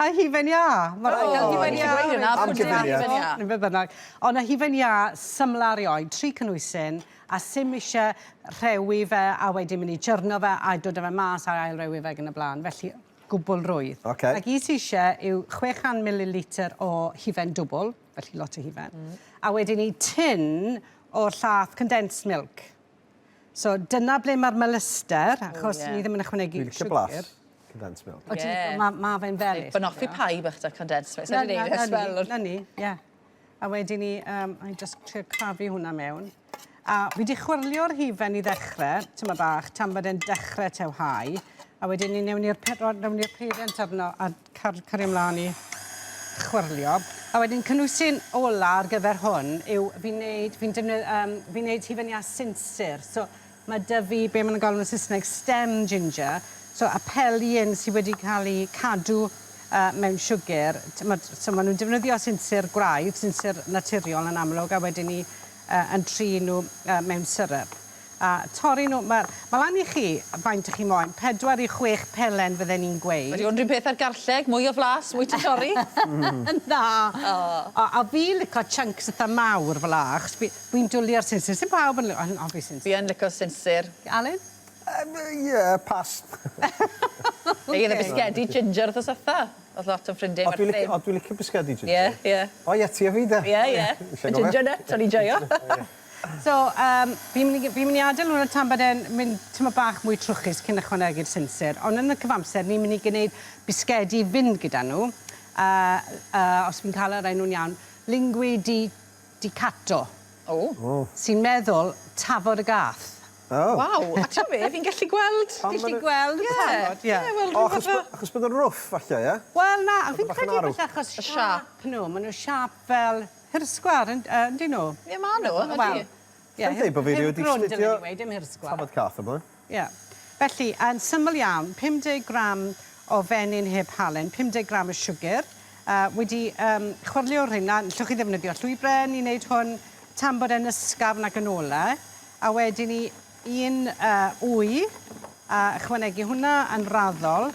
A hufen iâ. Ma' raid cael hufen iâ. Gweud hwnna, Am gyfuniad. Neu be bynnag. Ond y hufen iâ symla erioed, tri cynhwysyn, a sim isie rhewi fe a wedyn mynd i jyrno fe a dod â fe mas a ail rewi fe ag yn y blaen. Felly, gwbl rwydd. Ocê. Ac un sy isie yw 600 mililitr o hufen dwbl, felly lot o hufen. A wedyn ni tin o'r llath condensed milk. So dyna ble mae'r melyster, achos oh, yeah. ni ddim yn ychwanegu Dwi'n licio blas condensed milk. O, yeah. Mae ma fe'n felys. Mae'n hoffi pie bach da condensed milk. Na, na, na, na, na ni, ie. A wedyn ni, um, I just trio crafu hwnna mewn. A fi wedi chwyrlio'r hufen i ddechrau, tyma bach, tan bod e'n dechrau tewhau. A wedyn ni newn ni'r peiriant arno a car cario mlaen i chwyrlio. A wedyn cynhwysyn ola ar gyfer hwn yw fi'n neud fi'n defnydd- yym fi'n neud hufen iâ sinsir. So ma' 'da fi be' ma' nw'n galw yn Sysneg stem ginger. So a pelyn sy wedi ca'l 'i cadw yy mewn siwgr. T'mod so ma' nw'n defnyddio sinsir gwraidd, sinsir naturiol yn amlwg a wedyn 'ny yy yn trin n'w yy mewn syrup. A torri nhw, ma' ma' lan i chi faint 'ych chi moyn, pedwar i chwech pelen fydden i'n gweud. Ydy unrhyw beth ar garlleg, mwy o flas, mwy ti'n torri? Na! O. A a fi lico chunks itha mawr fel 'a achos fi fi'n dwli ar sinsir, sim pawb yn li- yn hoffi sinsir. Fi yn lico sinsir. Alun? Yym ie, pass. Neu oedd y bisgedi ginger wthnos dwetha. O'dd lot o'n ffrindie O dwi licio o dwi licio bisgedi ginger. Ie, ie. O ie, ti a fi de. Ie, ie. Y ginger nut, o'n i'n joio. So, yym, fi'n mynd i fi'n mynd i adael hwnna tan bod e'n mynd tymed bach mwy trwchus cyn ychwanegu'r sinsir. Ond yn y cyfamser, ni'n mynd i gneud bisgedi i fynd gyda nhw. Yy, yy, os fi'n cael yr enw'n iawn, lingui di di cato. O. O. Sy'n meddwl tafod y gath. O. Waw, a t'mo' be', fi'n gallu gweld... Pam Gallu gweld y tafod, ie. Ie, wel, O, achos bo' achos bod o'n rwff falle, ie? Wel, na, fi'n credu falle achos siâp nhw. Ma' nhw siâp fel Hirsgwar, yn- yy, yndyn nhw? Ie, ma' nhw, ydy. Wel, ie. Yn deud bod fi rioed 'di astudio dim hirsgwar. Tafod cath o blaen. Ie. Felly, yn syml iawn, 50 gram o fenyn heb halen, 50 gram o siwgr, uh, wedi um, chwyrlio rheina, allwch chi ddefnyddio llwybren i wneud hwn, tan bod e'n ysgafn ac yn ole, a wedyn ni un uh, wy, a ychwanegu hwnna yn raddol.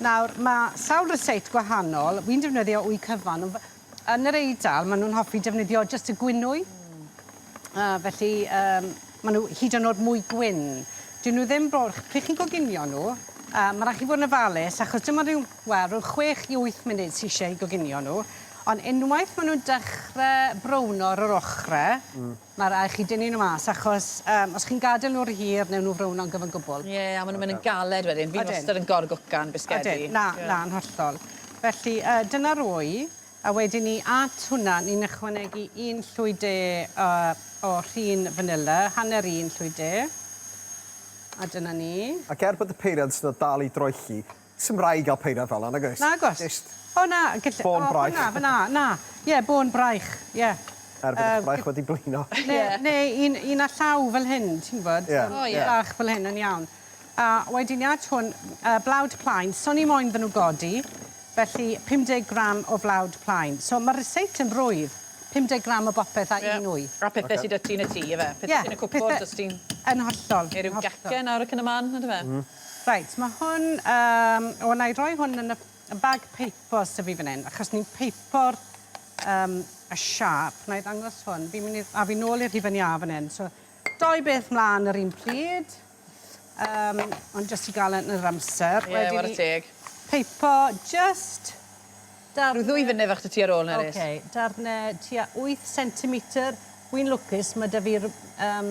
Nawr, mae sawl ryseit gwahanol, wi'n defnyddio wy cyfan, ond Yn yr Eidal, maen nhw'n hoffi defnyddio jyst y gwynwy. Felly, yym, maen nhw hyd yn oed mwy gwyn. Dyn nhw ddim bro- pryd chi'n goginio nhw, yy, ma' raid chi fod yn ofalus, achos dim ond ryw, wel, ryw chwech i wyth munud sy isie i goginio nhw. Ond unwaith maen nhw'n dechre browno ar yr ochre, ma' raid chi dynnu nhw mas, achos yym, os chi'n gadael nhw rhy hir, wnewn nhw frowno'n gyfan gwbl. Ie, a maen nhw'n mynd yn galed wedyn. Fi wastad yn gor-gwcan bisgedi. Ydyn, na, na, yn hollol. Felly, yy, dyna'r wy, a wedyn ni at hwnna, ni'n ychwanegu un llwy de yy, o rhin fanila, hanner un llwy de, a dyna ni. Ac er bod y peiriant 'na dal i droelli, 'Sim raid gael peiriant fel 'na, nag oes? Nag oes. Jyst... O na, gall... Bôn braich. O, na, na, na. Ie, bôn braich, ie. Er bod eich braich wedi blino. Neu, neu un, un â llaw fel hyn, ti'n gwybod? Ie. O, ie. Bach fel hyn yn iawn. A wedyn ni at hwn, uh, blawd plaen. So ni moyn iddyn nhw godi, felly 50 gram o flawd plaen. So mae'r ryseit yn rwydd. 50 gram o bopeth a un wy. A pethau sydd 'da ti yn y tŷ, ife? Pethau sy'n y cwpwrdd, os ti'n... Yn hollol. Neu ryw gacen nawr ac yn y man, on'd yfe? Reit, mae hwn... Um, o, wna i roi hwn yn y, y bag peipo sy fi fan hyn, achos ni'n peipo'r um, y siâp. Wna i ddangos hwn. Fi'n mynd i... A fi nôl i'r hufen iâ fan hyn. So, doi beth mlaen yr un pryd. Um, ond jyst i gael yn yr amser. Ie, yeah, whare teg. Peipo just darne... Rhyw ddwy funud fach 'da ti ar ôl Nerys. Oce, darne tua 8 centimetr. Wi'n lwcus, ma' 'da fi'r yym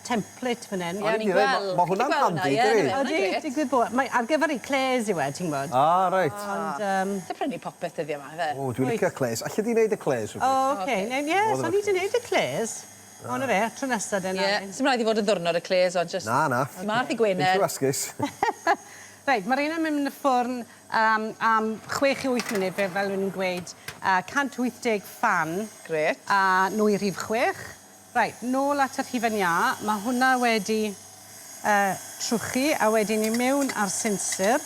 template fan 'yn. Ie, o'n i'n gweld. Ma' hwnna'n handi, dydi? Ydi, digwydd bod. Mae ar gyfer eclairs yw e, ti'n gwbod. Ah, reit. Ond yym... Ti'n prynu popeth dyddia 'ma, ife? O, dwi'n licio eclairs. Alle di neud eclairs rhywbryd? O, oce. Ie, so ni 'di neud eclairs. O, 'na fe, tro nesa den, Ie, sim raid i fod yn ddiwrnod eclairs, ond jyst... Na, na. Ti 'ma ar ddy' Gwener. Unrhyw esgus. Reit, ma' reina'n mynd yn y ffwrn Am, am chwech i wyth munud, fe, fel o'n i'n gweud, 180 ffan. Grêt. A nwy rhif chwech. Reit, nôl at yr hufen iâ. Mae hwnna wedi trwchu, a wedyn i mewn â'r sinsir.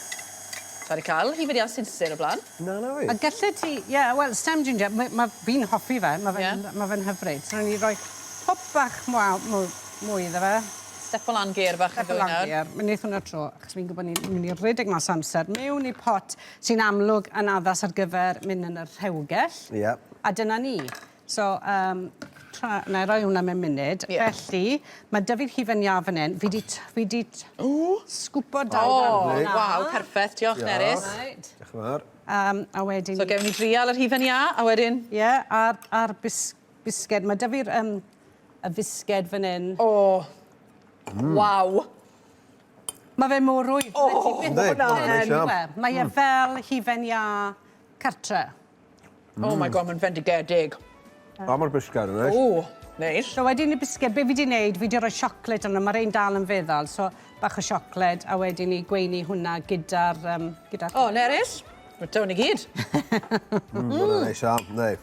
Sa i 'di cael hufen iâ sinsir o blaen. Na, na fi. A gallet ti, ie, wel, stem ginger, ma' ma' fi'n hoffi fe, ma' fe'n ma' fe'n hyfryd. So ni roi pop bach mwa- mwy mwy iddo fe. Stepo lan gêr bach yn Stepo ddwy lan nawr. gêr. Mi wneith hwnna tro, achos fi'n gwybod ni'n mynd i redeg mas o amser mewn i pot sy'n amlwg yn addas ar gyfer mynd yn y rhewgell. Ie. A dyna ni. So, um, tra, na i roi hwnna mewn munud. Ie. Felly, mae 'da fi'r hufen iâ fan hyn. Fi 'di fi 'di sgwpo dau O, ddarn fel 'na. waw, perffaith. Diolch, Nerys. Right. Diolch yn fawr. Um, a wedyn... So gewn ni drial yr hufen iâ, a wedyn... Ie, yeah, a'r, ar bis, bisged. Mae 'da fi'r um, y fisged fan hyn. O, waw. Mae fe mor rwydd. O, Yndi, hwnna'n neis iawn. Mae e fel hufen iâ cartre. Oh my god, mae'n fendigedig. A mae'r bisged yn neis. O, neis. So wedyn y bisged, be fi 'di wneud, fi 'di rhoi siocled arno, mae'r un dal yn feddal, so bach o siocled, a wedyn i gweini hwnna gyda'r... Um, gyda O, Nerys, mae dywn ni gyd. Hwnna'n neis iawn, yndi.